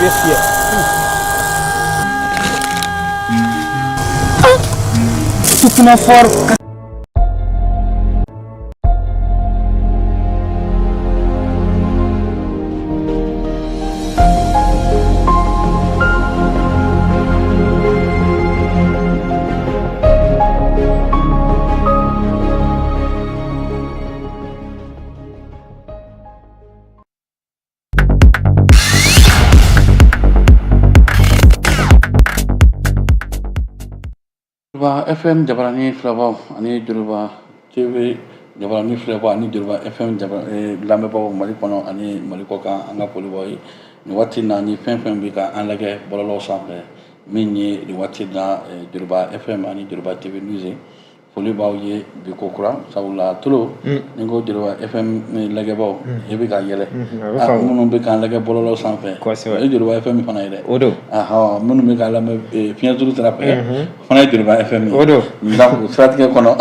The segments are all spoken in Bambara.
bɛ fiyɛ. Tukuna fort. Joliba FM jabarani filɛbaw ani Joliba TV jabarani filɛbaw ani Joliba FM lamɛnbaaw Mali kɔnɔ ani Mali kɔkan, an ka foli b'aw ye nin waati na. Ni fɛn fɛn bɛ ka an lajɛ bɔlɔlɔw sanfɛ, min ye nin waati na Joliba FM ani Joliba TV News ye, foli b'aw ye bi ko kura, sabula tolo ni ko Joliba FM lajɛbaw, e bɛ ka yɛlɛ. Minnu bɛ k'an lajɛ bɔlɔlɔ sanfɛ, o ye Joliba FM fana ye dɛ. O don. Minnu bɛ k'an lamɛn fiɲɛjuru sira fɛ, o fana ye Joliba FM ye. O don. Donc o siratigɛ kɔnɔ,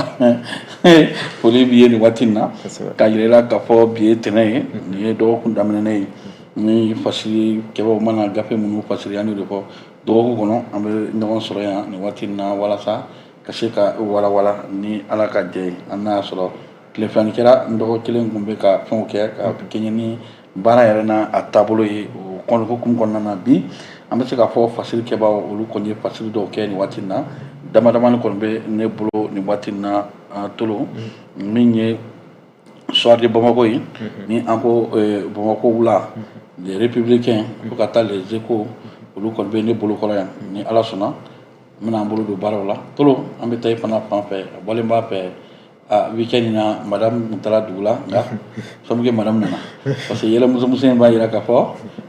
foli b'i ye nin waati in na, ka yira i la k'a fɔ bi ye tɛnɛn ye, nin ye dɔgɔkun daminɛ ye. Ni fasiri kɛbaw mana gafe minnu fasiri, an y'o de fɔ, dɔgɔkun kɔnɔ an bɛ ɲɔgɔn sɔrɔ yan nin waati in na walasa ka se ka walawala ni Ala ka jɛ ye. An n'a y'a sɔrɔ tile filanin kɛra, n dɔgɔ kelen tun bɛ ka fɛnw kɛ ka kɛɲɛ ni baara yɛrɛ n'a a taabolo ye. O kɔni hukumu kɔnɔna na, bi an bɛ se k'a fɔ fasiri kɛbaaw, olu kɔni ye fasiri dɔw kɛ nin waati in na. Dama damani kɔni bɛ ne bolo nin waati in na tolo, min ye Soir de Bamako ye, ni an ko Bamako wula, Les Républicains, fo ka taa Les Échos, olu kɔni bɛ ne bolo kɔrɔ yan. Ni Ala sɔnna, n bɛna an bolo don baaraw la. Tolo, an bɛ taa i fana fan fɛ, a bɔlen b'a fɛ a week-end in na, madame tun taara dugu la, nka sɔmike madame nana, parce que yɛlɛ musomuso in b'a jira k'a fɔ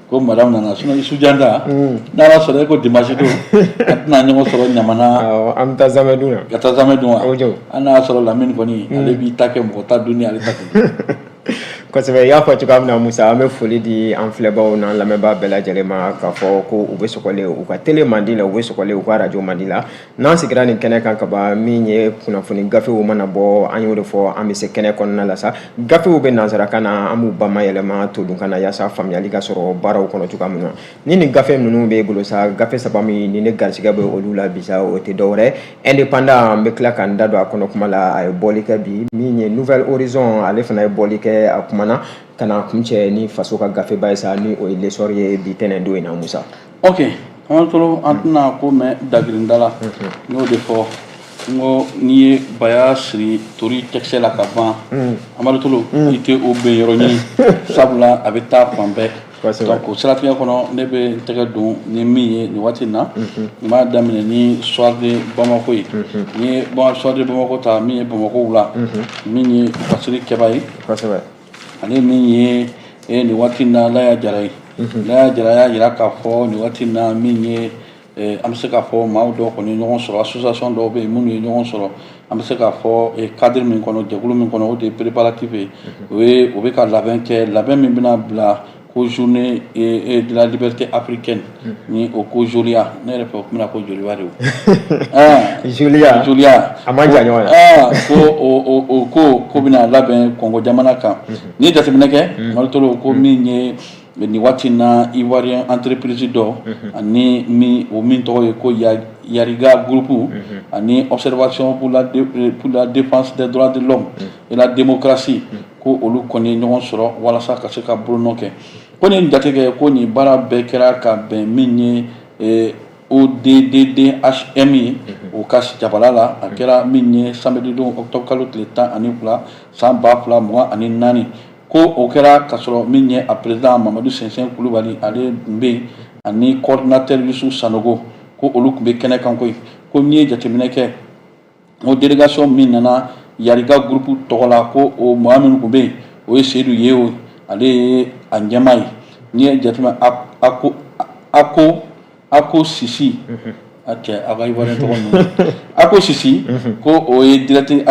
ko madame nana. Sinon i sujanta, n'Ala sɔnna, e ko dimanche don an tɛna ɲɔgɔn sɔrɔ Ɲamana. An bɛ taa zamɛ dun na. Ka taa zamɛ dun wa? An n'a sɔrɔ Lamini kɔni, ale b'i ta kɛ mɔgɔ ta dunni, ale ta kɛ. Kosɛbɛ, i y'a fɔ cogoya min na Musa, an bɛ foli di an filɛbaw n'an lamɛnbaa bɛɛ lajɛlen ma, k'a fɔ ko u bɛ sɔgɔlen u ka télé mandi la, u bɛ sɔgɔlen u ka radio mandi la. N'an sigira nin kɛnɛ kan kaban, min ye kunnafoni gafew mana bɔ, an y'o de fɔ, an bɛ se kɛnɛ kɔnɔna la sa. Gafew bɛ nansarakan na, an b'u bamayɛlɛma todunkan na yaasa faamuyali ka sɔrɔ baaraw kɔnɔ cogoya min na. Ni nin gafe ninnu b'e bolo sa, gafe saba min ni ne garisɛgɛ bɛ olu la bi sa, o tɛ dɔwɛrɛ Indépendant, an bɛ tila k'an da don a kɔnɔ kuma la, a ye bɔli kɛ bi. Min ye Nouvel Horizon, ale fana ye bɔli kɛ, a kumana ka na kuncɛ ni faso ka gafeba ye sa, ni o ye L'Essor ye bi tɛnɛn don in na, Musa. Ok Amatolo, an tɛna ko mɛn dagirinda la. N y'o de fɔ, n ko n'i ye baya siri tori cɛkisɛ la ka ban, Amadu Tolo, i tɛ o ben yɔrɔ ɲini, sabula a bɛ taa fan bɛɛ. Donc o siratigɛ kɔnɔ, ne bɛ n tɛgɛ don ni min ye nin waati in na, n b'a daminɛ ni Soir de Bamako ye. Ni ye Soir de Bamako ta, min ye Bamako wula, min ye fasiri kɛba ye, ale min ye nin waati in na Laya Jara ye. Laya Jara y'a jira k'a fɔ nin waati in na, min ye an bɛ se k'a fɔ maaw dɔw kɔni ye ɲɔgɔn sɔrɔ, association dɔw bɛ yen minnu ye ɲɔgɔn sɔrɔ, an bɛ se k'a fɔ cadre min kɔnɔ, jɛkulu min kɔnɔ, o de ye préparatif ye. O ye o bɛ ka labɛn kɛ, labɛn min bɛna bila ko journée de la liberté africaine, ni o ko Jolia. Ne yɛrɛ fɛ, o tun bɛna ko Joliba de. O Jolia. Jolia. A man jan ɲɔgɔn na. Ko o ko bɛna labɛn Kɔngo jamana kan. N'i ye jateminɛ kɛ, Malitolo, ko min ye nin waati in na Ivoirien entreprise dɔ ani min o min tɔgɔ ye ko Yariga Groupe ani Observation pour la défense des droits de l'homme et la démocratie, ko olu kɔni ye ɲɔgɔn sɔrɔ walasa ka se ka bolonɔ kɛ. Ko nin jate kɛ, ko nin baara bɛɛ kɛra ka bɛn min ye ODDDHM ye, o ka jabala la, a kɛra min ye samedi don, octobre kalo tile 12 san 2024. Ko o kɛra ka sɔrɔ min ye a président Mamadu Sɛnsɛn Kulubali, ale tun bɛ yen, ani coordinateur Yusu Sanogo, ko olu tun bɛ kɛnɛ kan. Koyi, ko n'i ye jateminɛ kɛ, o délégation min nana Yariga Groupe tɔgɔ la, ko o maa minnu tun bɛ yen, o ye Seyidu Yewo, ale ye a ɲɛmaa ye. N'i ye jateminɛ, a ko Sisi, a cɛ a ka Ivoirien tɔgɔ ninnu, a ko Sisi, ko o ye directeur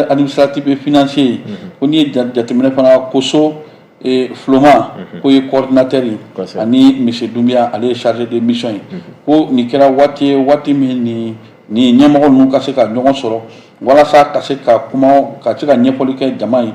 administratif et financier ye. Ko n'i ye jateminɛ fana, Koso Floma, ko ye coordinateur ye, ani monsieur Doumbia, ale ye chargé de mission ye. Ko nin kɛra waati ye, waati min ni ɲɛmɔgɔ ninnu ka se ka ɲɔgɔn sɔrɔ walasa ka se ka kuma, ka se ka ɲɛfɔli kɛ jama ye,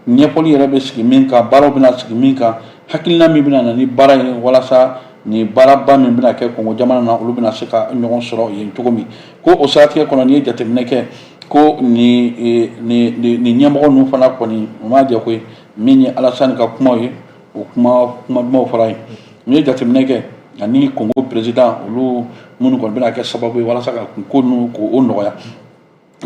ɲɛfɔli yɛrɛ bɛ sigi min kan, baaraw bɛna sigi min kan, hakilina min bɛna na ni baara ye walasa Nin baaraba min bɛna kɛ Kongo jamana na, olu bɛna se ka ɲɔgɔn sɔrɔ yen cogo min. Ko o siratigɛ kɔnɔ, n'i ye jateminɛ kɛ ko nin ɲɛmɔgɔ ninnu fana kɔni, u m'a jɛ koyi. Min ye Alasani ka kumaw ye, o kuma kuma dumanw fɔra yen. N'i ye jateminɛ kɛ ani Kongo président, olu minnu kɔni bɛna kɛ sababu ye walasa ka ko ninnu k'o nɔgɔya,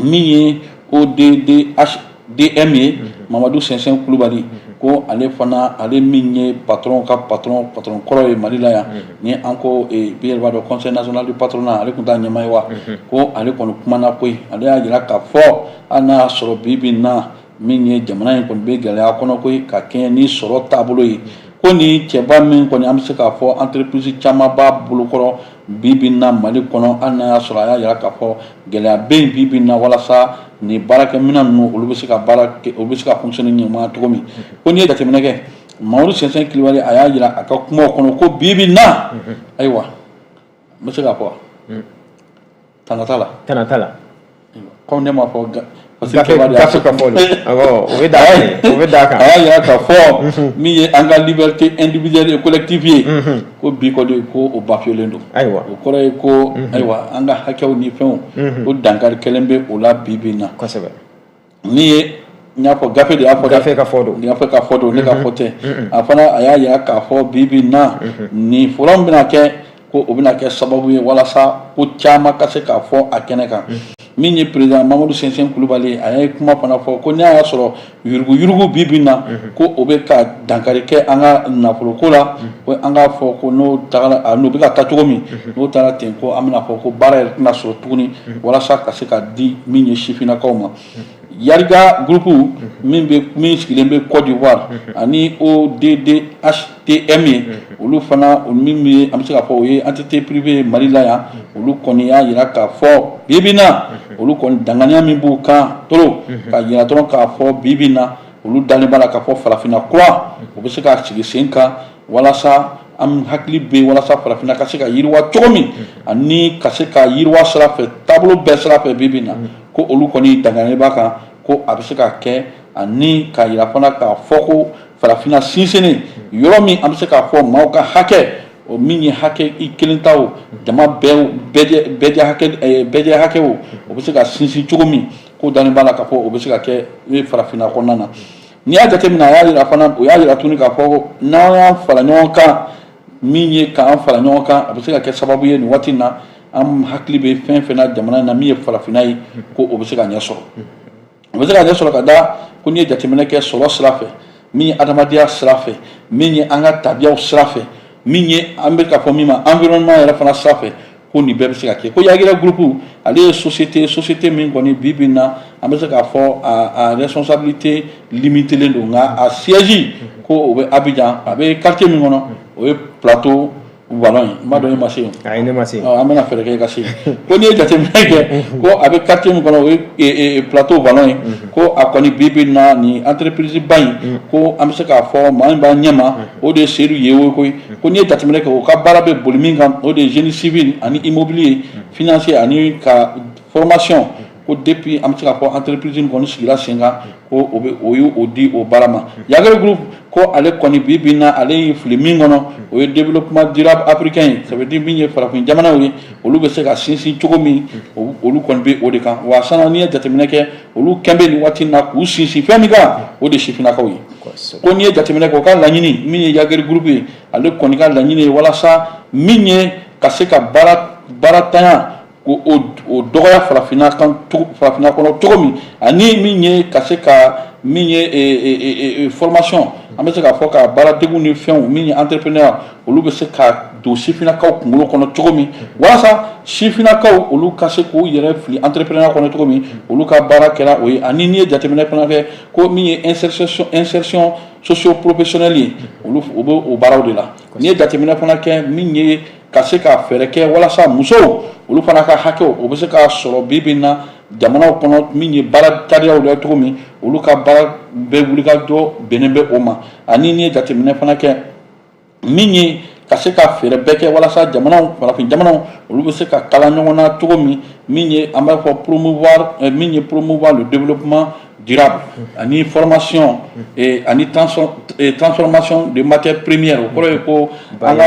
min ye ODDHDM ye, Mamadu Sɛnsɛn Kulubali, ko ale fana, ale min ye patron ka patron, patron kɔrɔ ye Mali la yan, ni an ko bi yɛrɛ b'a dɔn, Conseil national du patronat, ale tun t'a ɲɛmaa ye wa. Ko ale kɔni kumana koyi. Ale y'a jira k'a fɔ hali n'a y'a sɔrɔ bi bi in na, min ye jamana in kɔni bɛ gɛlɛya kɔnɔ koyi, ka kɛɲɛ ni sɔrɔ taabolo ye, ko ni cɛba min kɔni an bɛ se k'a fɔ entreprise caman b'a bolokɔrɔ bi bi in na Mali kɔnɔ, hali n'a y'a sɔrɔ a y'a jira k'a fɔ gɛlɛya bɛ yen bi bi in na walasa ni baarakɛminɛn ninnu, olu bɛ se ka baara kɛ, olu bɛ se ka fonctionner ɲuman cogo min. Ko n'i ye jateminɛ kɛ, Mamadu Sɛnsɛn Kulubali, a y'a jira a ka kumaw kɔnɔ ko bi bi in na, ayiwa, n bɛ se k'a fɔ tana t'a la. Tana t'a la. Comme ne m'a fɔ. Gafe ka fɔ don, awɔ, o bɛ d'a kan, o bɛ d'a kan. A y'a jira k'a fɔ min ye an ka liberté individuelle et collective ye, ko bi kɔni, ko o bafouélen don. O kɔrɔ ye ko ayiwa, an ka hakɛw ni fɛnw, ko dankari kɛlen bɛ o la bi bi in na. Ni ye n y'a fɔ, gafe de y'a fɔ. Gafe ka fɔ don. Gafe ka fɔ don, ne ka fɔ tɛ. A fana, a y'a jira k'a fɔ bi bi in na, nin forum bɛna kɛ, ko o bɛna kɛ sababu ye walasa ko caman ka se k'a fɔ a kɛnɛ kan. Min ye président Mamadu Sɛnsɛn Kulubali, a ye kuma fana fɔ ko n'a y'a sɔrɔ yuruguyurugu bi bi in na, ko o bɛ ka dankari kɛ an ka nafoloko la, ko an k'a fɔ ko n'o tagara, n'o bɛ ka taa cogo min, n'o taara ten, ko an bɛna fɔ ko baara yɛrɛ tɛna sɔrɔ tuguni walasa ka se ka di min ye sifinnakaw ma. Yariga Groupe min bɛ, min sigilen bɛ Côte d'Ivoire, ani ODDHTM ye, olu fana min bɛ, an bɛ se k'a fɔ o ye entité privée Mali la yan, olu kɔni y'a jira k'a fɔ bi bi in na, olu kɔni danganiya min b'u kan toro k'a jira dɔrɔn k'a fɔ bi bi in na, olu dalen b'a la k'a fɔ farafinna kura, o bɛ se ka sigi sen kan walasa an hakili bɛ walasa farafinna ka se ka yiriwa cogo min, ani ka se ka yiriwa sira fɛ, taabolo bɛɛ sira fɛ bi bi in na, ko olu kɔni danganiya b'a kan ko a bɛ se ka kɛ. Ani k'a jira fana k'a fɔ ko farafinna sinsinnen yɔrɔ min, an bɛ se k'a fɔ maaw ka hakɛ, o min ye hakɛ i kelen ta o, jama bɛɛ bɛɛ bɛɛ hakɛ o, o bɛ se ka sinsin cogo min, ko dalen b'a la k'a fɔ o bɛ se ka kɛ farafinna kɔnɔna na. N'i y'a jateminɛ, a y'a jira fana, o y'a jira tuguni k'a fɔ n'an y'an fara ɲɔgɔn kan, min ye k'an fara ɲɔgɔn kan, a bɛ se ka kɛ sababu ye nin waati in na, an hakili bɛ fɛn fɛn na jamana in na, min ye farafinna ye, ko o bɛ se ka ɲɛ sɔrɔ, o bɛ se ka ɲɛ sɔrɔ ka da ko n'i ye jateminɛ kɛ sɔrɔ sira fɛ, min ye adamadenya sira fɛ, min ye an ka tabiyaw sira fɛ, min ye an bɛ ka fɔ min ma environnement yɛrɛ fana sira fɛ, ko nin bɛɛ bɛ se ka kɛ. Ko Yagira Groupe, ale ye société min kɔni bi bi in na, an bɛ se k'a fɔ a responsabilité limitée don, nka a siège ko o bɛ Abidjan, a bɛ quartier min kɔnɔ, o ye Plateau Wallon ye. N b'a dɔn e ma se yen. Ayi, ne ma se. An bɛna fɛɛrɛ kɛ i ka se yen. Ko n'i ye jateminɛ kɛ, ko a bɛ quartier min kɔnɔ, o ye Plateau Wallon ye. Ko a kɔni bi bi in na, nin entreprise ba in, ko an bɛ se k'a fɔ maa min b'a ɲɛma, o de ye Seyidu Yewo koyi. Ko n'i ye jateminɛ kɛ, o ka baara bɛ boli min kan, o de ye génie civil ani immobilier financier ani ka formation. Ko depuis an bɛ se k'a fɔ entreprise in kɔni sigira sen kan, ko o bɛ o ye o di o baara ma. Yagira Groupe, ko ale kɔni bi bi in na, ale y'i fili min kɔnɔ, o ye développement durable africain ye. Ça veut dire min ye farafin jamanaw ye, olu bɛ se ka sinsin cogo min, olu kɔni bɛ o de kan. Wa sanna, n'i ye jateminɛ kɛ, olu kɛn bɛ nin waati in na k'u sinsin fɛn min kan, o de ye sifinnakaw ye. Ko n'i ye jateminɛ kɛ, o ka laɲini min ye Yagira Groupe ye, ale kɔni ka laɲini ye walasa min ye ka se ka baaratanya ko o dɔgɔya farafinna kan, farafinna kɔnɔ cogo min, ani min ye ka se ka min ye formation, an bɛ se k'a fɔ ka baaradegiw ni fɛnw, min ye entrepreneur, olu bɛ se ka don sifinnakaw kunkolo kɔnɔ cogo min, walasa sifinnakaw olu ka se k'u yɛrɛ fili entrepreneur kɔnɔ cogo min, olu ka baara kɛra o ye. Ani n'i ye jateminɛ fana kɛ, ko min ye insertion socio professionnelle ye, olu o bɛ o baaraw de la. N'i ye jateminɛ fana kɛ, min ye ka se ka fɛɛrɛ kɛ walasa musow olu fana ka hakɛw, o bɛ se ka sɔrɔ bi bi in na jamanaw kɔnɔ, min ye baara tariyaw la cogo min, olu ka baara bɛɛ wulikajɔ bɛnnen bɛ o ma. Ani n'i ye jateminɛ fana kɛ, min ye ka se ka fɛɛrɛ bɛɛ kɛ walasa jamanaw, farafin jamanaw, olu bɛ se ka kala ɲɔgɔn na cogo min, min ye an b'a fɔ promouvoir, min ye promouvoir le développement durable ani formation ani transformation de matière première. O kɔrɔ ye ko An ka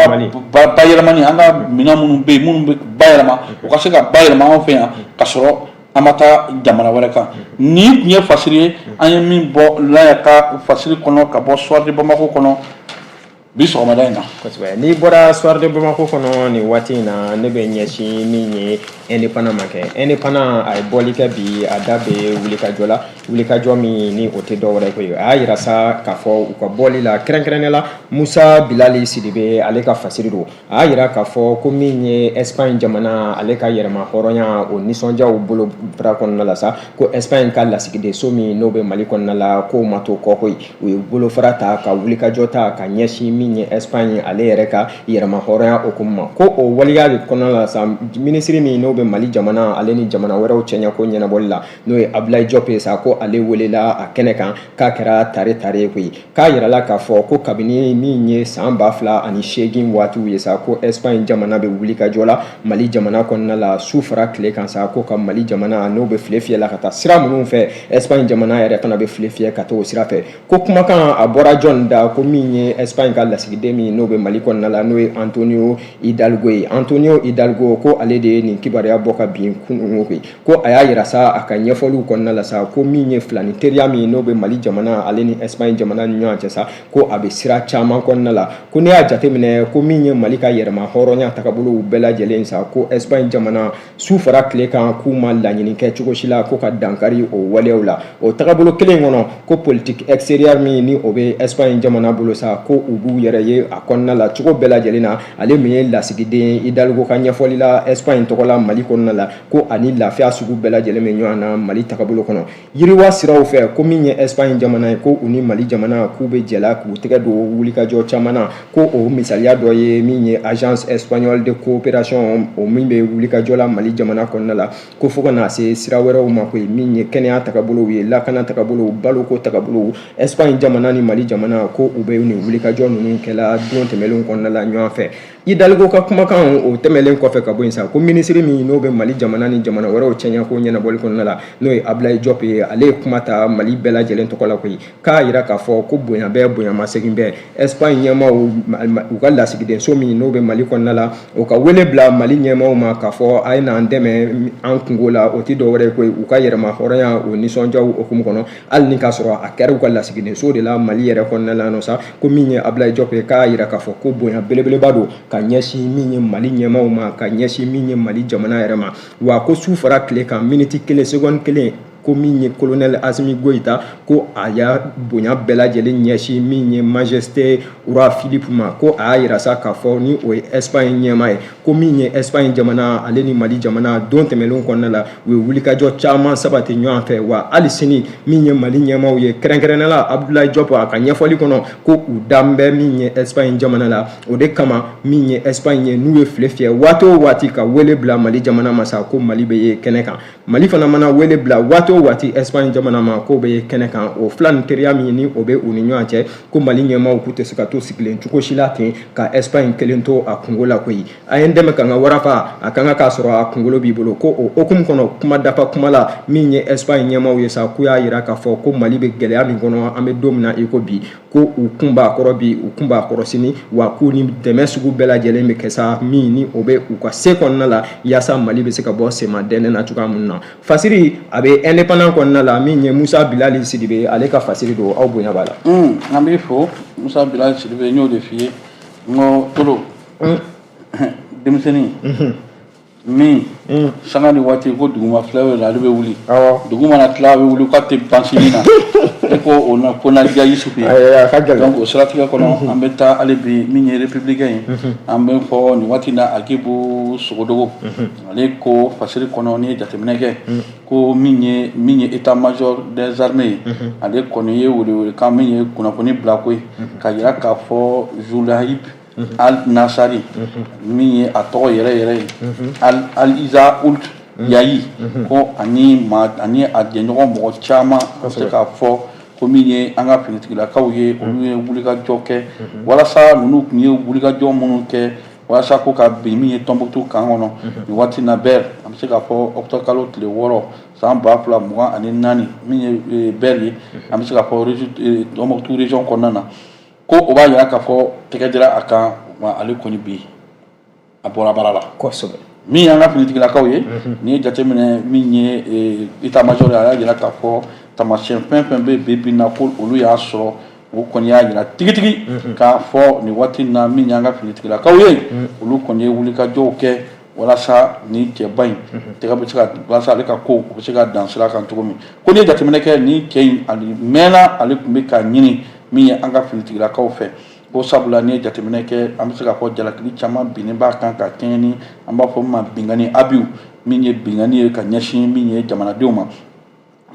bayɛlɛmani, an ka minɛn minnu bɛ yen, minnu bɛ bayɛlɛma, u ka se ka bayɛlɛma anw fɛ yan ka sɔrɔ an ma taa jamana wɛrɛ kan. Nin tun ye fasiri ye an ye min bɔ Laya ka fasiri kɔnɔ ka bɔ Soir de Bamako kɔnɔ bi sɔgɔmada in na. Kosɛbɛ. N'i bɔra Soir de Bamako kɔnɔ nin waati in na, ne bɛ ɲɛsin min ye Indépendant ma kɛ. Indépendant, a ye bɔli kɛ bi, a da bɛ wulikajɔ la, wulikajɔ min ni o tɛ dɔwɛrɛ koyi. A y'a yira sa k'a fɔ u ka bɔli la, kɛrɛnkɛrɛnnenya la Musa Bilali Sidibe, ale ka fasiri don. A y'a yira k'a fɔ ko min ye Espagne jamana ale ka yɛrɛma hɔrɔnya o nisɔndiyaw bolo fara kɔnɔna la sa, ko Espagne ka lasigidenso min n'o bɛ Mali kɔnɔna la, k'o ma to kɔ koyi. U ye bolofara ta ka wulikajɔ ta ka ɲɛsin min ye Espagne ale yɛrɛ ka yɛrɛma hɔrɔnya hukumu ma. Ko o waleya de kɔnɔna la sa, minisiri min n'o bɛ Mali jamana ale ni jamana wɛrɛw cɛɲɛko ɲɛnabɔli la, n'o ye Abdoulaye Diop ye sa, ko ale welela a kɛnɛ kan, k'a kɛra tare tare ye koyi. K'a yirala k'a fɔ ko kabini min ye san 2008 waatiw ye sa, ko Espagne jamana bɛ wulikajɔ la Mali jamana kɔnɔna la su fara tile kan sa, ko ka Mali jamana n'o bɛ file fiyɛ la ka taa sira minnu fɛ, Espagne jamana yɛrɛ fana bɛ file fiyɛ ka taa o sira fɛ. Ko kumakan a bɔra jɔn da? Ko min ye Espagne ka lasigiden min n'o bɛ Mali kɔnɔna la, n'o ye Antonio Hidalgo ye. Antonio Hidalgo, ko ale de ye nin kibaruya bɔ ka bin kunun koyi. Ko a y'a yira sa a ka ɲɛfɔliw kɔnɔna la sa, ko min ye filani teriya min n'o bɛ Mali jamana ale ni Espagne jamana ni ɲɔgɔn cɛ sa, ko a bɛ sira caman kɔnɔna la. Ko n'i y'a jateminɛ, ko min ye Mali ka yɛrɛma hɔrɔnya tagabolow bɛɛ lajɛlen sa, ko Espagne jamana su fara tile kan k'u ma laɲini kɛ cogo si la ko ka dankari o waleyaw la. O tagabolo kelen kɔnɔ, ko politique extérieure min ni o bɛ Espagne jamana bolo sa, ko u b'u yɛrɛ ye a kɔnɔna la cogo bɛɛ lajɛlen na. Ale min ye lasigiden Hidalgo ka ɲɛfɔli la Espagne tɔgɔ la Mali kɔnɔna la, ko ani lafiya sugu bɛɛ lajɛlen bɛ ɲɔgɔn na Mali tagabolo kɔnɔ yiriwa siraw fɛ. Ko min ye Espagne jamana ye, ko u ni Mali jamana k'u bɛ jɛla k'u tɛgɛ don wulikajɔ caman na. Ko o misaliya dɔ ye min ye Agence espagnole de coopération, o min bɛ wulikajɔ la Mali jamana kɔnɔna la, ko fo ka na se sira wɛrɛw ma koyi, min ye kɛnɛya tagabolow ye, lakana tagabolow, baloko tagabolow. Espagne jamana ni Mali jamana, ko u bɛ nin wulikajɔ ninnu kɛla don tɛmɛnlenw kɔnɔna la ɲɔgɔn fɛ. Hidalgo ka kumakan o tɛmɛnlen kɔfɛ ka bɔ yen sa, ko minisiri min n'o bɛ Mali jamana ni jamana wɛrɛw cɛɲɛko ɲɛnabɔli kɔnɔna la, n'o ye Abdoulaye Diop ye, ale ye kuma ta Mali bɛɛ lajɛlen tɔgɔ la koyi, k'a yira k'a fɔ ko bonya bɛɛ, bonyamasegin bɛɛ Espagne ɲɛmaaw, u ka lasigidenso min n'o bɛ Mali kɔnɔna la, o ka wele bila Mali ɲɛmaaw ma k'a fɔ a ye n'an dɛmɛ an kungo la. O tɛ dɔwɛrɛ ye koyi, u ka yɛrɛma hɔrɔnya o nisɔndiyaw hukumu kɔnɔ, hali ni k'a sɔrɔ a kɛra u ka lasigidenso de la Mali yɛrɛ kɔnɔna la nɔ sa. Ko min ye Abdoulaye Diop ye, k'a yira k'a fɔ ko bonya belebeleba don ka ɲɛsin min ye Mali ɲɛmaaw ma, ka ɲɛsin min ye Mali jamana yɛrɛ ma. Wa ko su fara tile kan, miniti kelen, seconde kelen, ko min ye colonel Assimi Goïta, ko a y'a bonya bɛɛ lajɛlen ɲɛsin min ye majesté roi Philippe ma. Ko a y'a yira sa k'a fɔ ni o ye Espagne ɲɛmaa ye, ko min ye Espagne jamana ale ni Mali jamana don tɛmɛnlenw kɔnɔna la, u ye wulikajɔ caman sabati ɲɔgɔn fɛ. Wa hali sini, min ye Mali ɲɛmaaw ye, kɛrɛnkɛrɛnnenya la Abdoulaye Diop, a ka ɲɛfɔli kɔnɔ, ko u dan bɛ min ye Espagne jamana la. O de kama min ye Espagne ye, n'u ye file fiyɛ waati o waati ka wele bila Mali jamana ma sa, ko Mali bɛ ye kɛnɛ kan. Mali fana mana wele bila waati o waati Espagne jamana ma, k'o bɛ ye kɛnɛ kan. O fila ni teriya min ni o bɛ u ni ɲɔgɔn cɛ, ko Mali ɲɛmaaw k'u tɛ se ka to sigilen cogo si la ten ka Espagne kelen to a kungo la koyi. A ye n dɛmɛ ka n ka warafa a kan k'a sɔrɔ a kunkolo b'i bolo. Ko o hukumu kɔnɔ, kuma dafa kuma la, min ye Espagne ɲɛmaaw ye sa, k'u y'a yira k'a fɔ ko Mali bɛ gɛlɛya min kɔnɔ an bɛ don min na i ko bi, ko u kun b'a kɔrɔ bi, u kun b'a kɔrɔ sini, wa k'u ni dɛmɛ sugu bɛɛ lajɛlen bɛ kɛ sa min ni o bɛ u ka se kɔnɔna la, yaasa Mali bɛ se ka bɔ sema dɛnɛ na cogoya mun na. Fasiri a bɛ Indépendant kɔnɔna la, min ye Musa Bilali Sidibe, ale ka fasiri don. Aw bonya b'a la. An b'i fo Musa Bilali Sidibe. N y'o de f'i ye, n ko tolo denmisɛnnin min sanga ni waati ko duguma filɛ la, ale bɛ wuli, dugu mana tila a bɛ wuli, k'a tɛ ban sini na. E ko o na ko na diya Yusufu ye. Donc o siratigɛ kɔnɔ, an bɛ taa hali bi min ye Républicain ye. An bɛ fɔ nin waati na Agibu Sogodogo, ale ko fasiri kɔnɔ, n'i ye jateminɛ kɛ, ko min ye état major des armées ye, ale kɔni ye welewelekan min ye kunnafoni bila koyi, ka yira k'a fɔ Zulahib Al Nasari, min ye a tɔgɔ yɛrɛ yɛrɛ ye Al Iza Ult Yayi, ko ani ma ani a jɛɲɔgɔn mɔgɔ caman, an bɛ se k'a fɔ ko min ye an ka finitigilakaw ye, olu ye wulikajɔ kɛ walasa ninnu tun ye wulikajɔ minnu kɛ walasa ko ka bin min ye Tɔnbukutu kan kɔnɔ nin waati na bɛɛ. An bɛ se k'a fɔ octobre kalo tile 6 san 2024, min ye bɛɛ ye, an bɛ se k'a fɔ Tɔnbukutu région kɔnɔna na, ko o b'a yira k'a fɔ tɛgɛ dira a kan. Wa ale kɔni bi a bɔra baara la. Kosɛbɛ. Min y'an ka finitigilakaw ye, n'i ye jateminɛ min ye état major ye, a y'a jira k'a fɔ taamasiyɛn fɛn fɛn bɛ bi bi in na, ko olu y'a sɔrɔ, o kɔni y'a jira tigitigi k'a fɔ nin waati in na, min y'an ka finitigilakaw ye, olu kɔni ye wulikajɔw kɛ walasa ni cɛba in tɛgɛ bɛ se ka, walasa ale ka ko u bɛ se ka dan sira kan cogo min. Ko n'i ye jateminɛ kɛ, ni cɛ in ale mɛnna, ale tun bɛ ka ɲini min ye an ka finitigilakaw fɛ, ko sabula n'i ye jateminɛ kɛ, an bɛ se k'a fɔ jalakili caman binnen b'a kan ka kɛɲɛ ni an b'a fɔ min ma binkanni, abus, min ye binkanni ye ka ɲɛsin min ye jamanadenw ma.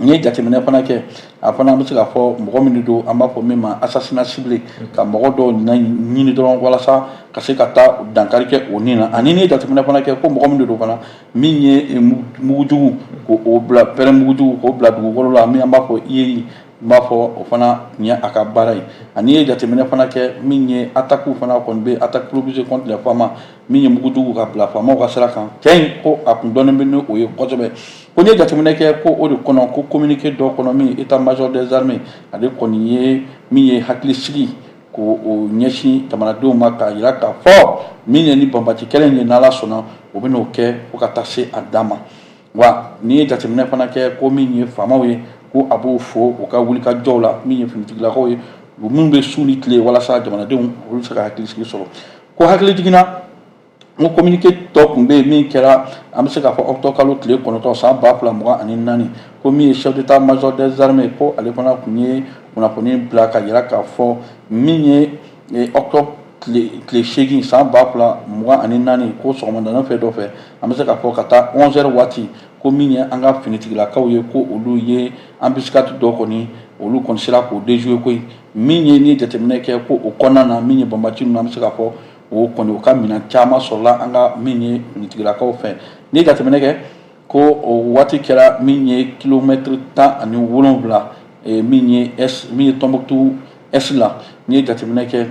N'i ye jateminɛ fana kɛ, a fana an bɛ se k'a fɔ mɔgɔ min don, an b'a fɔ min ma assassinat ciblé, ka mɔgɔ dɔw ɲini dɔrɔn walasa ka se ka taa dankari kɛ o ni na. Ani n'i ye jateminɛ fana kɛ, ko mɔgɔ min de don fana, min ye mugujugu k'o bila, pɛrɛn mugujugu k'o bila dugukolo la, min an b'a fɔ IEI, n b'a fɔ o fana tun ye a ka baara ye. Ani ye jateminɛ fana kɛ, min ye attaque fana kɔni bɛ, attaque propulsée contre les FAMa, min ye mugujugu ka bila faamaw ka sira kan, cɛ in ko a kun dɔnnen bɛ ni o ye kosɛbɛ. Ko n'i ye jateminɛ kɛ, ko o de kɔnɔ, ko communiqué dɔ kɔnɔ, min état major des armées, ale kɔni ye min ye hakili sigi ko o ɲɛsin jamanadenw ma, k'a jira k'a fɔ min ye ni banbaci kɛlɛ in ye, n'Ala sɔnna, o bɛ n'o kɛ fo ka taa se a dan ma. Wa n'i ye jateminɛ fana kɛ, ko min ye faamaw ye, ko a b'o fo u ka wulikajɔw la, min ye finitigilakaw ye, minnu bɛ su ni tile walasa jamanadenw olu bɛ se ka hakilisigi sɔrɔ. Ko hakili jiginna, n ko communiqué tɔ tun bɛ yen min kɛra, an bɛ se k'a fɔ octobre kalo tile 9 san 2024, ko min ye chef d'état major des armées, ko ale fana tun ye kunnafoni bila ka jira k'a fɔ min ye octobre tile 8 san 2024, ko sɔgɔmada fɛ dɔ fɛ, an bɛ se k'a fɔ ka taa 11 heures waati, ko min ye an ka finitigilakaw ye, ko olu ye embuscade dɔ kɔni, olu kɔni sera k'o déjouer. Koyi min ye ni jateminɛ kɛ, ko o kɔnɔna na, min ye banbaci ninnu, an bɛ se k'a fɔ o kɔni u ka minɛn caman sɔrɔla an ka min ye finitigilakaw fɛ. N'i ye jateminɛ kɛ, ko o waati kɛra min ye kilomɛtiri 17, min ye est, min ye Tɔnbukutu est la. N'i ye jateminɛ kɛ,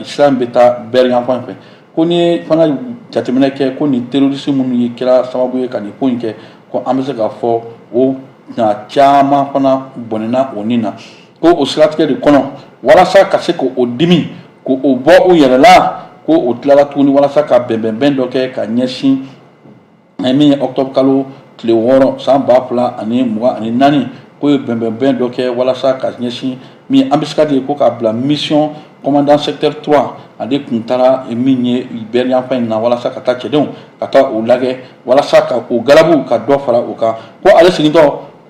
sira in bɛ taa Bɛri yan fan fɛ. Ko n'i ye fana jateminɛ kɛ, ko nin terroriste minnu ye kɛra sababu ye ka nin ko in kɛ, ko an bɛ se k'a fɔ o na caman fana bɔnɛna o ni na. Ko o siratigɛ de kɔnɔ, walasa ka se k'o dimi k'o bɔ u yɛrɛ la, ko o tilala tuguni walasa ka bɛnbɛnbɛn dɔ kɛ ka ɲɛsin min ye octobre kalo tile 6 san 2024, k'o ye bɛnbɛnbɛn dɔ kɛ walasa ka ɲɛsin min ye embuscade ye, ko k'a bila mission commandant secteur 3, ale tun taara min ye Bɛri yanfan in na walasa ka taa cɛdenw ka taa o lajɛ, walasa ka o galabu ka dɔ fara o kan. Ko ale segintɔ,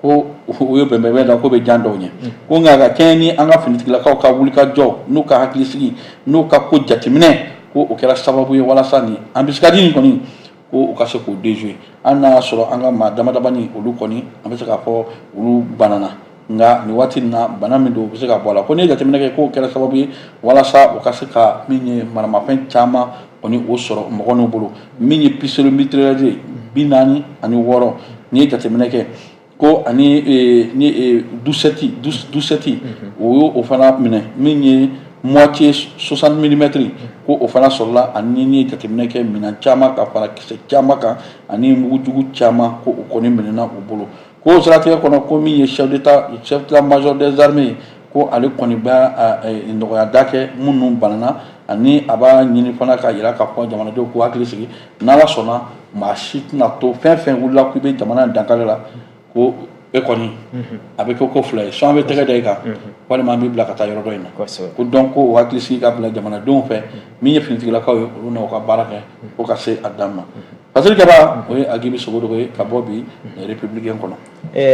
ko o ye bɛnbɛnbɛn da ko bɛ jan dɔw ɲɛ. Ko nka ka kɛɲɛ ni an ka finitigilakaw ka wulikajɔ n'u ka hakilisigi n'u ka ko jateminɛ, ko o kɛra sababu ye walasa nin embuscade in kɔni, ko u ka se k'o déjouer. Hali n'a y'a sɔrɔ an ka maa dama damani, olu kɔni an bɛ se k'a fɔ olu banana, nka nin waati in na, bana min don, u bɛ se ka bɔ a la. Ko n'i ye jateminɛ kɛ, k'o kɛra sababu ye walasa u ka se ka min ye maramafɛn caman kɔni o sɔrɔ mɔgɔ n'u bolo, min ye pistolet mitrailleur 46. N'i ye jateminɛ kɛ, ko ani ni 12 7 o y'o fana minɛ, min ye moitié 60 millimètres, ko o fana sɔrɔla. Ani n'i ye jateminɛ kɛ, minɛn caman ka fara kisɛ caman kan ani mugujugu caman, ko o kɔni minɛna u bolo. Ko siratigɛ kɔnɔ, ko min ye chef d'état, chef d'état-major des armées, ko ale kɔni bɛ nɔgɔya da kɛ minnu banana, ani a b'a ɲini fana ka jira k'a fɔ jamanadenw k'u hakili sigi, n'Ala sɔnna, maa si tɛna to fɛn fɛn wulila k'i bɛ jamana in dankari la, ko e kɔni a bɛ kɛ ko fila ye: soit an bɛ tɛgɛ da i kan, walima an b'i bila ka taa yɔrɔ dɔ in na. Ko donc ko o hakili sigi ka bila jamanadenw fɛ, min ye finitigilakaw ye, olu n'u ka baara kɛ fo ka se a dan ma. Fasiri Kaba, o ye Agibu Sogodogo ye ka bɔ bi Républicain kɔnɔ.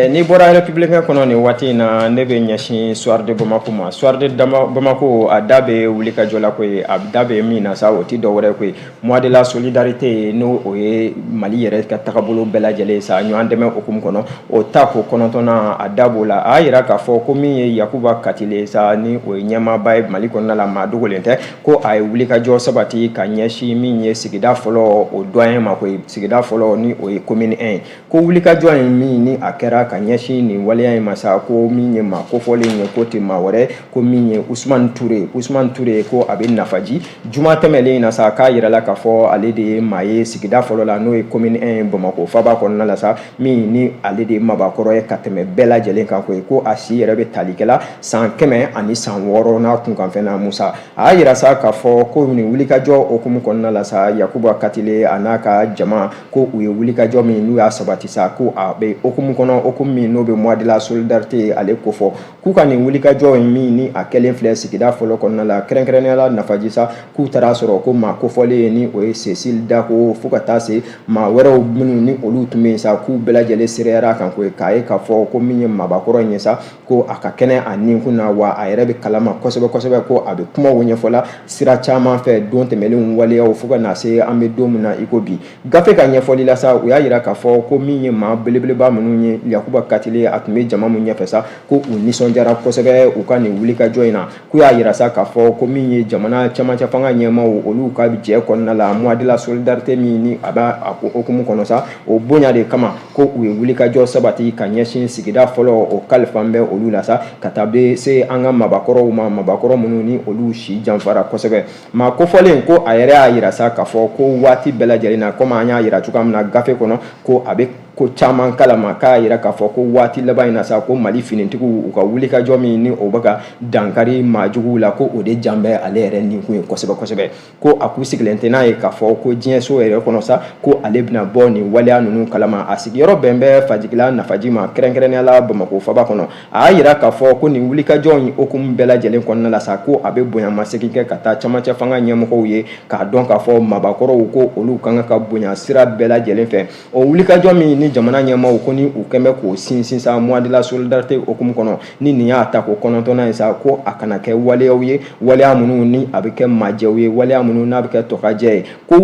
N'i bɔra Républicain kɔnɔ nin waati in na, ne bɛ ɲɛsin Soir de Bamako ma. Soir de Bamako, a da bɛ wulikajɔ la koyi. A da bɛ min na sa, o tɛ dɔwɛrɛ koyi, mois de la solidarité, n'o o ye Mali yɛrɛ ka tagabolo bɛɛ lajɛlen sa, ɲɔgɔn dɛmɛ hukumu kɔnɔ, o ta ko kɔnɔntɔnna, a da b'o la. A y'a jira k'a fɔ ko min ye Yakuba Katile sa, ni o ye ɲɛmaaba ye Mali kɔnɔna la, maa dogolen tɛ, ko a ye wulikajɔ sabati ka ɲɛsin min ye sigida fɔlɔ, o doyen ma koyi, sigida fɔlɔ ni o ye commune 1 ye. Ko wulikajɔ in min ni a kɛra ka ɲɛsin nin waleya in ma sa, ko min ye maa kofɔlen ye, ko tɛ maa wɛrɛ, ko min ye Usumani Ture. Usumani Ture, ko a bɛ Nafaji. Juma tɛmɛlen in na sa, k'a yirala k'a fɔ ale de ye maa ye sigida fɔlɔ la, n'o ye commune 1 ye Bamakɔ faba kɔnɔna la sa, min ni ale de ye mabakɔrɔ ye ka tɛmɛ bɛɛ lajɛlen kan koyi. Ko a si yɛrɛ bɛ tali kɛla san 106 n'a kunkanfɛn na. Musa, a y'a yira sa k'a fɔ ko nin wulikajɔ hukumu kɔnɔna la sa, Yakuba Katile a n'a ka jama, ko u ye wulikajɔ min n'u y'a sabati sa, ko a bɛ hukumu kɔnɔ, hukumu min n'o bɛ mois de la solidarité ale kofɔ, k'u ka nin wulikajɔ in min ni a kɛlen filɛ sigida fɔlɔ kɔnɔna la, kɛrɛnkɛrɛnnenya la Nafaji sa, k'u taara sɔrɔ ko maa kofɔlen ni o ye Cécile Dako, fo ka taa se maa wɛrɛw minnu ni olu tun bɛ yen sa, k'u bɛɛ lajɛlen seereyara kan koyi, k'a ye k'a fɔ ko min ye maabakɔrɔ in ye sa, ko a ka kɛnɛ a ninkun na, wa a yɛrɛ bɛ kalama kosɛbɛ kosɛbɛ, ko a bɛ kumaw ɲɛfɔla sira caman fɛ don tɛmɛnlenw waleyaw fo ka na se an bɛ don min na i ko bi. Gafe ka ɲɛfɔli la sa, u y'a yira k'a fɔ ko min ye maa belebeleba minnu ye, Yakuba Katile a tun bɛ jama min ɲɛfɛ sa, ko u nisɔndiyara kosɛbɛ u ka nin wulikajɔ in na. K'u y'a yira sa k'a fɔ ko min ye jamana camancɛ fanga ɲɛmaaw, olu ka jɛ kɔnɔna la, mois de la solidarité min ni a b'a a hukumu kɔnɔ sa, o bonya de kama ko u ye wulikajɔ sabati ka ɲɛsin sigida fɔlɔ, o kalifa bɛ olu la sa, ka taa bɛ se an ka mabakɔrɔw ma, mabakɔrɔ minnu ni olu si janfara kosɛbɛ. Maa kofɔlen, ko a yɛrɛ y'a yira sa k'a fɔ ko waati bɛɛ lajɛlen na, komi an y'a yira cogoya min na gafe kɔnɔ, ko a bɛ ko caman kalama, k'a yira k'a fɔ ko waati laban in na sa, ko Mali finitigiw u ka wulikajɔ min ni o bɛ ka dankari maajuguw la, ko o de jan bɛ ale yɛrɛ ninkun ye kosɛbɛ kosɛbɛ. Ko a k'u sigilen tɛ n'a ye k'a fɔ ko diɲɛso yɛrɛ kɔnɔ sa, ko ale bɛna bɔ nin waleya ninnu kalama. A sigiyɔrɔ bɛn bɛ Fajigila Nafaji ma, kɛrɛnkɛrɛnnenya la Bamakɔ faba kɔnɔ. A y'a yira k'a fɔ ko nin wulikajɔ in hukumu bɛɛ lajɛlen kɔnɔna la sa, ko a bɛ bonyamasegin kɛ ka taa camancɛ fanga ɲɛmɔgɔw ye, k'a dɔn k'a fɔ mabakɔrɔw, ko olu ka kan ka bonya sira bɛɛ lajɛlen fɛ. O wulikajɔ min ni jamana ɲɛmaaw ko ni u kɛn bɛ k'o sinsin sa mois de la solidarité hukumu kɔnɔ, ni nin y'a ta ko 9nan ye sa, ko a kana kɛ waleyaw ye, waleya minnu ni a bɛ kɛ majɛw ye, waleya minnu n'a bɛ kɛ tɔkajɛ ye, ko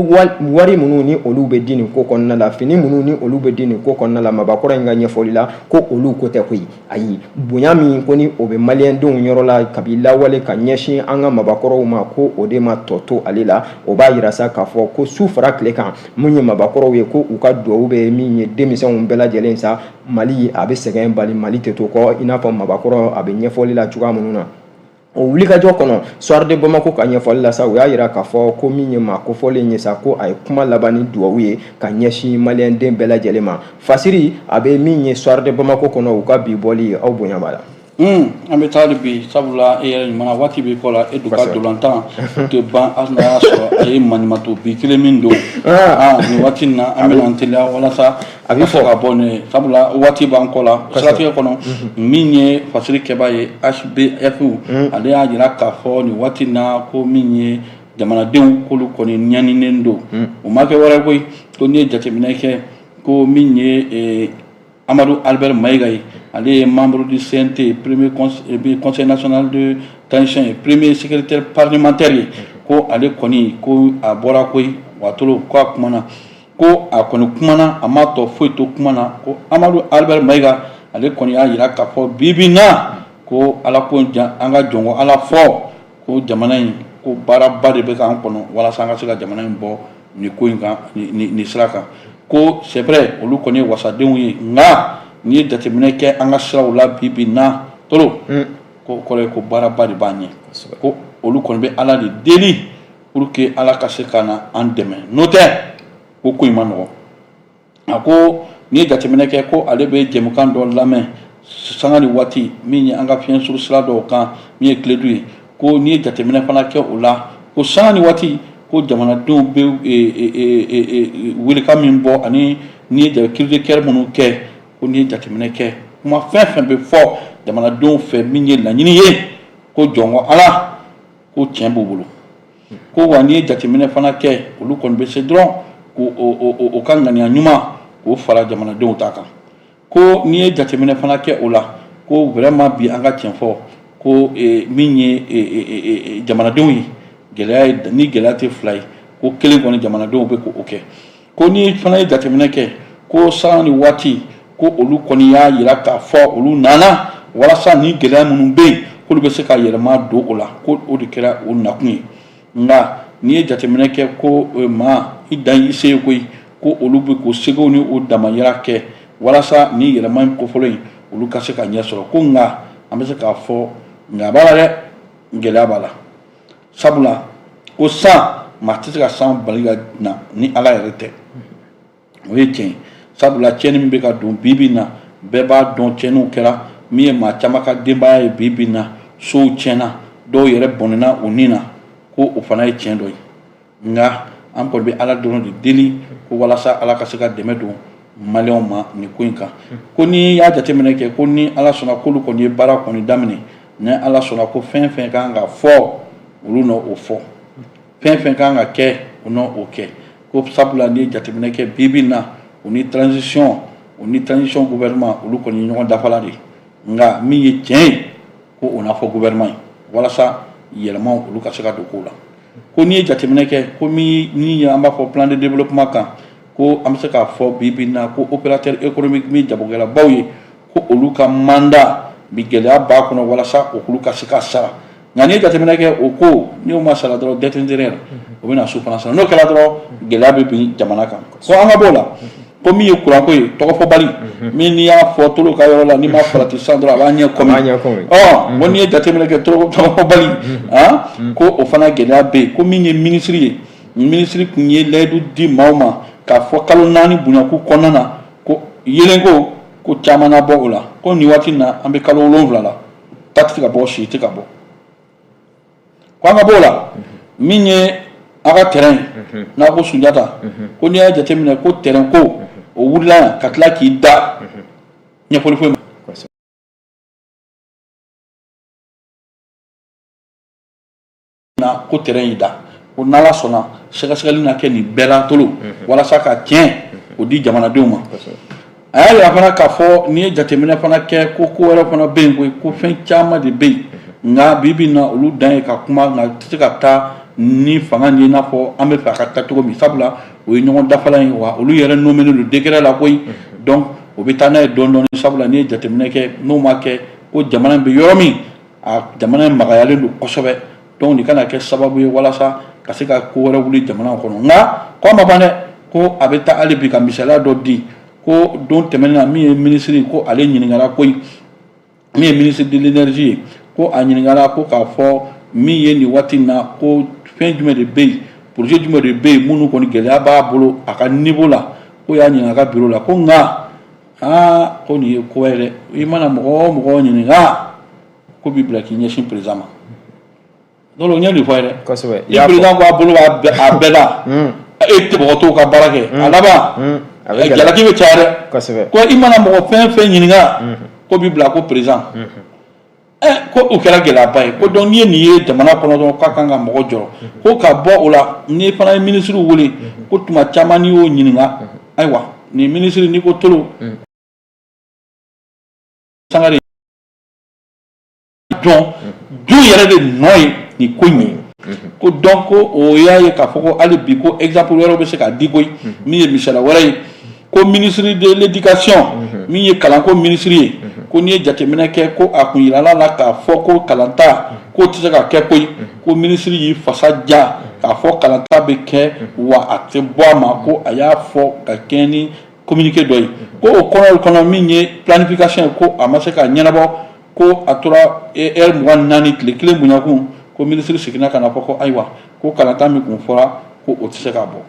wari minnu ni olu bɛ di nin ko kɔnɔna la, fini minnu ni olu bɛ di nin ko kɔnɔna la, mabakɔrɔ in ka ɲɛfɔli la, ko olu ko tɛ koyi. Ayi, bonya min ko ni o bɛ maliyɛndenw yɔrɔ la kabi lawale ka ɲɛsin an ka mabakɔrɔw ma, ko o de ma tɔ to ale la. O b'a yira sa k'a fɔ ko su fara tile kan, mun ye mabakɔrɔw ye, ko u ka dugawu bɛ min ye denmisɛnw bɛɛ lajɛlen sa, Mali a bɛ sɛgɛn bali, Mali tɛ to kɔ, i n'a fɔ mabakɔrɔ a bɛ ɲɛfɔli la cogoya minnu na. O wulikajɔ kɔnɔ, Soir de Bamako ka ɲɛfɔli la sa, u y'a yira k'a fɔ ko min ye maa kofɔlen ye sa, ko a ye kuma laban ni dugawu ye ka ɲɛsin maliyɛnden bɛɛ lajɛlen ma. Fasiri a bɛ min ye Soir de Bamako kɔnɔ, u ka bi bɔli, aw bonya b'a la. An bɛ taa bi, sabula e yɛrɛ ɲuman waati bɛ kɔ la, e dun ka dolantan tɛ ban hali n'a y'a sɔrɔ a ye maɲumatɔ bi kelen min don nin waati in na. An bɛna an teliya walasa a bɛ fɔ ka bɔ nin ye, sabula waati b'an kɔ la. Siratigɛ kɔnɔ, min ye fasiri kɛba ye HBF, ale y'a jira k'a fɔ nin waati in na ko min ye jamanadenw, k'olu kɔni ɲaninen don. O ma kɛ wɛrɛ koyi, ko n'i ye jateminɛ kɛ, ko min ye Amadou Albert Maïga ye, ale ye membre du CNT, premier conseil national de transition ye, premier secrétaire parlementaire ye, ko ale kɔni, ko a bɔra koyi watolo, ko a kumana, ko a kɔni kumana, a ma tɔ foyi to kuma na. Ko Amadou Albert Maïga, ale kɔni y'a jira k'a fɔ bi bi na, ko Ala ko an ka jɔnko Ala fɔ, ko jamana in, ko baaraba de bɛ k'an kɔnɔ walasa an ka se ka jamana in bɔ nin ko in kan, nin sira kan. Ko c'est vrai, olu kɔni ye wasadenw ye, nka n'i ye jateminɛ kɛ an ka siraw la bi bi na toro, ko kɔrɔ ye ko baaraba de b'an ɲɛ. Ko olu kɔni bɛ Ala de deli pour que Ala ka se ka na an dɛmɛ, n'o tɛ ko ko in ma nɔgɔn. A ko n'i ye jateminɛ kɛ, ko ale bɛ jɛmukan dɔ lamɛn sanga ni waati, min ye an ka fiɲɛ suru sira dɔw kan, min ye Kiledu ye, ko n'i ye jateminɛ fana kɛ o la, ko sanga ni waati, ko jamanadenw bɛ welekan min bɔ, ani n'i ye cri de cœur minnu kɛ, ko n'i ye jateminɛ kɛ, kuma fɛn fɛn bɛ fɔ jamanadenw fɛ, min ye laɲini ye, ko jɔnko Ala, ko tiɲɛ b'u bolo. Ko wa n'i ye jateminɛ fana kɛ, olu kɔni bɛ se dɔrɔn ko o ka ŋaniya ɲuman k'o fara jamanadenw ta kan. Ko n'i ye jateminɛ fana kɛ o la, ko vraiment bi an ka tiɲɛ fɔ, ko min ye jamanadenw ye, gɛlɛya ye ni gɛlɛya tɛ fila ye, ko kelen kɔni jamanadenw bɛ k'o kɛ. Ko n'i fana ye jateminɛ kɛ, ko sanga ni waati, ko olu kɔni y'a jira k'a fɔ olu nana walasa ni gɛlɛya minnu bɛ yen, k'olu bɛ se ka yɛlɛma don o la, ko o de kɛra o nakun ye. Nka n'i ye jateminɛ kɛ, ko maa i dan i se ye koyi, ko olu bɛ k'o segow ni o damayira kɛ. Walasa ni yɛlɛma in kofɔlen in, olu ka se ka ɲɛ sɔrɔ. Ko nka an bɛ se k'a fɔ, nka a b'a la dɛ, gɛlɛya b'a la, sabula ko san, maa tɛ se ka san bali ka na ni Ala yɛrɛ tɛ. O ye tiɲɛ ye, sabula tiɲɛni min bɛ ka don bi bi in na, bɛɛ b'a dɔn, tiɲɛniw kɛra min ye maa caman ka denbaya ye. Bi bi in na, sow tiɲɛna, dɔw yɛrɛ bɔnɛna u ni na, ko o fana ye tiɲɛ dɔ ye. Nka an kɔni bɛ Ala dɔrɔn de deli ko walasa Ala ka se ka dɛmɛ don Maliyɛnw ma nin ko in kan. Ko n'i y'a jateminɛ kɛ, ko ni Ala sɔnna, k'olu kɔni ye baara kɔni daminɛ, ni Ala sɔnna, ko fɛn fɛn kan ka fɔ, olu na o fɔ, fɛn fɛn kan ka kɛ, u na o kɛ. Ko sabula n'i ye jateminɛ kɛ bi bi in na, u ni transition gouvernement, olu kɔni ye ɲɔgɔn dafala de ye. Nka min ye tiɲɛ ye, ko o n'a fɔ gouvernement ye walasa yɛlɛmaw olu ka se ka don kow la. Ko n'i ye jateminɛ kɛ, ko min ni an b'a fɔ plan de développement kan, ko an bɛ se k'a fɔ bi bi in na ko opérateur économique min jagokɛlabaw ye, ko olu ka mandat bi, gɛlɛya b'a kɔnɔ walasa olu ka se ka sara. Nka n'i ye jateminɛ kɛ, o ko n'o ma sara dɔrɔn, dette intérieure o bɛ na so fana sara. N'o kɛra dɔrɔn, gɛlɛya bɛ bin jamana kan. Ko an ka b'o la, ko min ye kuranko ye, tɔgɔfɔbali min n'i y'a fɔ tolo ka yɔrɔ la, n'i ma farati sisan dɔrɔn, a b'a ɲɛ kɔmi. Ɔ ko n'i ye jateminɛ kɛ, tɔgɔfɔbali, ko o fana gɛlɛya bɛ yen. Ko min ye minisiri ye, minisiri tun ye layidu di maaw ma k'a fɔ kalo 4 bonyaku kɔnɔna na ko yeelenko ko caman na bɔ o la. Ko nin waati in na, an bɛ kalo 7 la, ta tɛ se ka bɔ, si tɛ ka bɔ. Ko an ka b'o la, min ye a ka terrain n'a ko Sunjata, ko n'i y'a jateminɛ ko terrain ko o wulila yan ka tila k'i da, ɲɛfɔli foyi na ko terrain y'i da. Ko n'Ala sɔnna, sɛgɛsɛgɛli na kɛ nin bɛɛ la tolo walasa ka tiɲɛ o di jamanadenw ma. A y'a yira fana k'a fɔ n'i ye jateminɛ fana kɛ, ko ko wɛrɛ fana bɛ yen koyi, ko fɛn caman de bɛ yen. Nka bi bi in na, olu dan ye ka kuma, nka tɛ se ka taa ni fanga ye i n'a fɔ an bɛ fɛ a ka taa cogo min, sabula o ye ɲɔgɔn dafalan ye wa olu yɛrɛ nommé don décret la koyi. Donc o bɛ taa n'a ye dɔɔnin dɔɔnin, sabula n'i ye jateminɛ kɛ, n'o ma kɛ, ko jamana bɛ yɔrɔ min, a jamana in magayalen don kosɛbɛ. Donc nin kana kɛ sababu ye walasa ka se ka ko wɛrɛ wuli jamana kɔnɔ. Nka ko a ma ban dɛ, ko a bɛ taa hali bi ka misaliya dɔ di. Ko don tɛmɛnen na, min ye minisiri, ko ale ɲininkara koyi, min ye ministre de l'énergie ye, ko a ɲininkara ko k'a fɔ min ye nin waati in na, ko fɛn jumɛn de bɛ yen, projet jumɛn de bɛ yen minnu kɔni gɛlɛya b'a bolo a ka niveau la. Ko y'a ɲininka a ka bureau la. Ko nka aa, ko nin ye ko ye dɛ, i mana mɔgɔ o mɔgɔ ɲininka, ko b'i bila k'i ɲɛsin président ma. Donc o ɲɛ nin fɔ ye dɛ. Kosɛbɛ. Ni président ko a bolo b'a bɛɛ la, e tɛ mɔgɔ t'o ka baara kɛ, a laban jalaki bɛ caya dɛ. Ko i mana mɔgɔ fɛn fɛn ɲininka, ko b'i bila ko président. Ko o kɛra gɛlɛyaba ye. Ko donc n'i ye nin ye jamana kɔnɔ dɔrɔn, k'a kan ka mɔgɔ jɔrɔ. Ko ka bɔ o la, n'i fana ye minisiriw wele, ko tuma caman n'i y'o ɲininka, ayiwa, nin minisiri, n'i ko Tolo Sangare dɔn, jɔn yɛrɛ de nɔ ye nin ko in ye? Ko donc ko o y'a ye k'a fɔ ko hali bi, ko exemple wɛrɛw bɛ se k'a di koyi. Min ye misaliya wɛrɛ ye, ko ministre de l'éducation, min ye kalanko minisiri ye, ko n'i ye jateminɛ kɛ, ko a kun yirala la k'a fɔ ko kalanta k'o tɛ se ka kɛ koyi. Ko minisiri y'i fasa ja k'a fɔ kalanta bɛ kɛ, wa a tɛ bɔ a ma. Ko a y'a fɔ ka kɛɲɛ ni communiqué dɔ ye, ko o kɔnɔ min ye planification ye, ko a ma se ka ɲɛnabɔ. Ko a tora heure 24, tile kelen bonyakun, ko minisiri seginna ka na fɔ ko ayiwa, ko kalanta min kun fɔra, ko o tɛ se ka bɔ.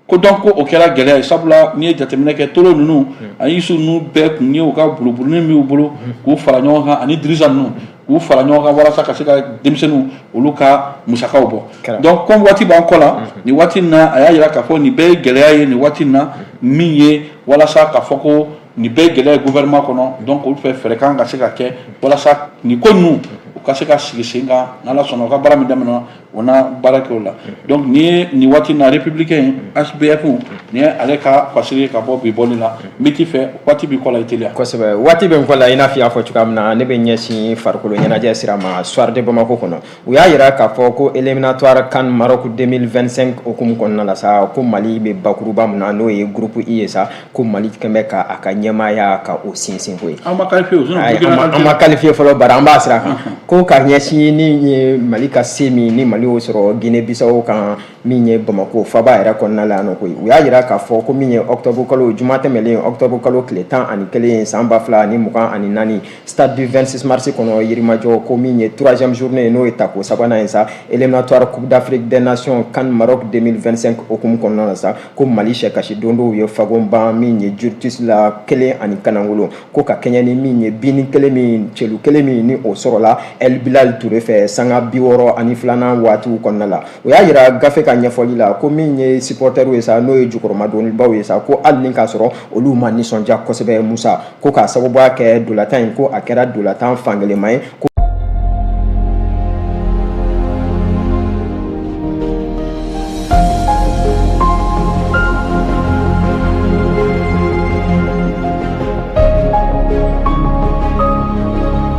Ko donc ko o kɛra gɛlɛya ye, sabula n'i ye jateminɛ kɛ, Tolo ninnu ani Isu ninnu bɛɛ kun ye u ka buruburunin min y'u bolo k'u fara ɲɔgɔn kan, ani Dirisa ninnu k'u fara ɲɔgɔn kan walasa ka se ka denmisɛnninw olu ka musakaw bɔ. Donc comme waati b'an kɔ la nin waati in na, a y'a jira k'a fɔ nin bɛɛ ye gɛlɛya ye nin waati in na, min ye walasa k'a fɔ ko nin bɛɛ ye gɛlɛya ye gouvernement kɔnɔ. Donc olu fɛ, fɛɛrɛ kan ka se ka kɛ walasa nin ko ninnu u ka se ka sigi sen kan. N'Ala sɔnna, u ka baara min daminɛna, o na baara kɛ o la. Donc nin ye nin waati in na républicain HBF, nin ye ale ka fasiri ye ka bɔ bi bɔli la. N bɛ t'i fɛ, waati b'i kɔ la, i teliya. Kosɛbɛ, waati bɛ n kɔ la. I n'a fɔ i y'a fɔ cogoya min na, ne bɛ ɲɛsin farikolo ɲɛnajɛ sira ma. Soir de Bamako kɔnɔ, u y'a yira k'a fɔ ko éliminatoire CAN Maroc 2025 hukumu kɔnɔna la sa, ko Mali bɛ bakuruba min na, n'o ye groupe I ye sa, ko Mali kɛn bɛ ka a ka ɲɛmaaya ka o sinsin koyi. An ma qualifié o, an ma qualifié fɔlɔ, bari an b'a sira kan. Ko ka ɲɛsin ni ye Mali ka se min ni Mali Mali y'o sɔrɔ Guinée Bissau kan min ye Bamako faba yɛrɛ kɔnɔna la yan nɔ koyi. U y'a jira k'a fɔ ko min ye octobre kalo juma tɛmɛlen, octobre kalo tile 11, san 2024, stade du 26 mars kɔnɔ Yirimajɔ, ko min ye troisième journée, n'o ye tako sabanan ye sa, éliminatoire Coupe d'Afrique des Nations CAN Maroc 2025 hukumu kɔnɔna na sa, ko Mali sɛkasi dondow ye fagon ban min ye Djurtus la 1-0, ko ka kɛɲɛ ni min ye bini kelen min, celu kelen min ni o sɔrɔla El Bilal Touré fɛ sanga 62nan waatiw kɔnɔna la. O y'a jira gafe ka ɲɛfɔli la ko min ye supporteriw ye sa, n'o ye jukɔrɔmadonbaw ye sa, ko hali ni k'a sɔrɔ olu ma nisɔndiya kosɛbɛ, Musa, ko k'a sababuya kɛ ntolatan in, ko a kɛra ntolatan fankelenma ye ko.